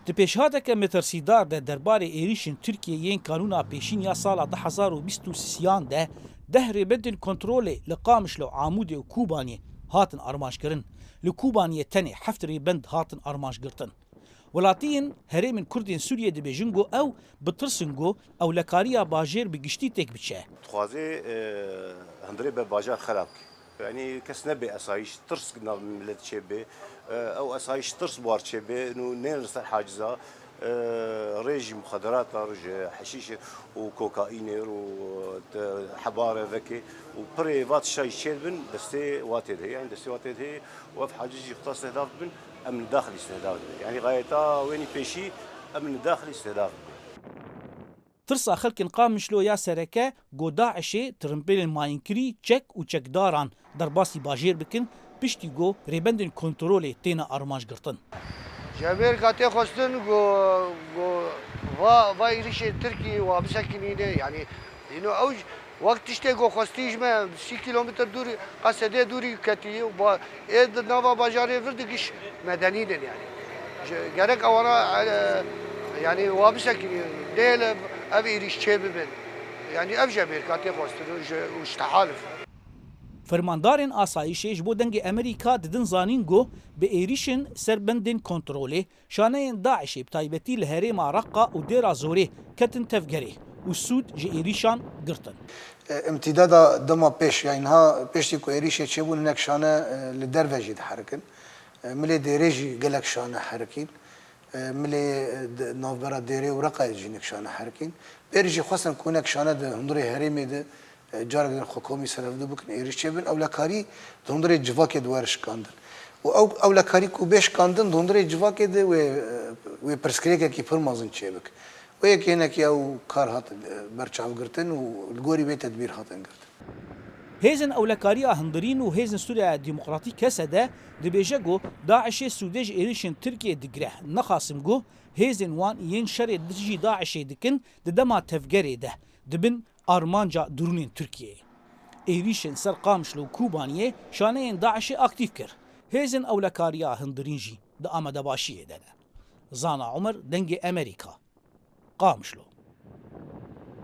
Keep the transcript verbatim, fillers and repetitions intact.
Di pêşhateke metirsîdar de derbarê êrîşên Tirkiyê yên kanûna pêşîn ya sala du hezar û bîst û sisiyan de deh rêbendên kontrolê li Qamişlo, Amûdê û Kobaniyê hatin armanckirin. Li Kobaniyê tenê heft rêbend hatin armancgirtin. Welatiyên herêmên Kurdên Sûriyê dibêjin ku ew bi tirs in ku ewlekariya bajêr bi giştî têk biçe. Dixwaze, e, hundirê be bajar xerab ke. Yanî kes nebe esayîş, tirs nav milet çêbe. E, ew esayîş tirs bar çêbe, nû nên li ser haciza, e, rê jî muxederata, rê ji heşîşê û kokaînê û te-, hebare veke û pirê va tişta jî çêdibin, destê watê de. Yanî destê watê de û ev haciz jî xwe stehdaf dibin, em li daxilî stehdaf dibin. Yanî gayeta wenî pêşî em li daxilî stehdaf dibin. Tirsa xelkên Qamişlo ya sereke ku DAIŞê tirimpêlên mayînkirî çek û çekdaran derbasî bajêr bikin, piştî ku rêbendên kontrolê têne armanc girtin. Ji Amerîka tê xwestin ku, ku va, va êrîşên Tirkî wa bisekinîne, yanî, îno ew j-, wek tiştê ku xwestî ji me sî kîlometr dûrî, qesedê dûrî ketî, ba-, ê di nava bajarê vir di giş medenî din, yanî. Ji, gerek ewana, e, yanî wa bisekinî, nêle ev êrîş çê bibin. Yanî ev ji Amerîka tê xwestin û ji, û ji tehalif. Fermandarên asayîşê ji bo Dengê Amerîka didin zanîn ku bi êrîşên ser bendên kontrolê şaneyên DAIŞê bi taybetî li herêma Reqa û Dêra Zorê ketin tevgerê û sûd ji êrîşan girtin. E, îmtîdada dema pêş, yanî niha piştî ku êrîşê çêbûn hinek şane, e, li derve jî diherikin. E, milê Dêrê jî gelek şane herikîn. E, milê, e, di navbera Dêrê û Reqayê jî hinek şane herikîn. Pêrî jî xwestin ku hinek şane di hundirê herêmê de, e, carek din xwe komî serhevdû bikin, êrîş çêbin, ewlekarî di hundirê civakê de were şikandin. Û ew ewlekarî ku bê şikandin di hundirê civakê de wê, e, wê pirsgirêkekî pir mezin çêbik. Wê yekê hinekî ew kar hat, e, berçavgirtin û li gorî wê tedbîr hatin girtin. Hêzên Ewlekariya Hundirîn û Hêzên Sûriya Demokratîk, H S D, dibêje ku DAIŞê sûdê ji êrîşên Tirkiyê digire. Nexasim ku hêzên wan yên şerê dijî DAIŞê dikin di dema tevgerê de dibin armanca dirûnên Tirkiyeyê. Êrîşên ser Qamişlo û Kobaniyê şaneyên DAIŞê aktîf kir. Hêzên Ewlekariya Hundirîn jî di amadebaşiyê de ne. Zana Omer, Dengê Amerîka, Qamişlo.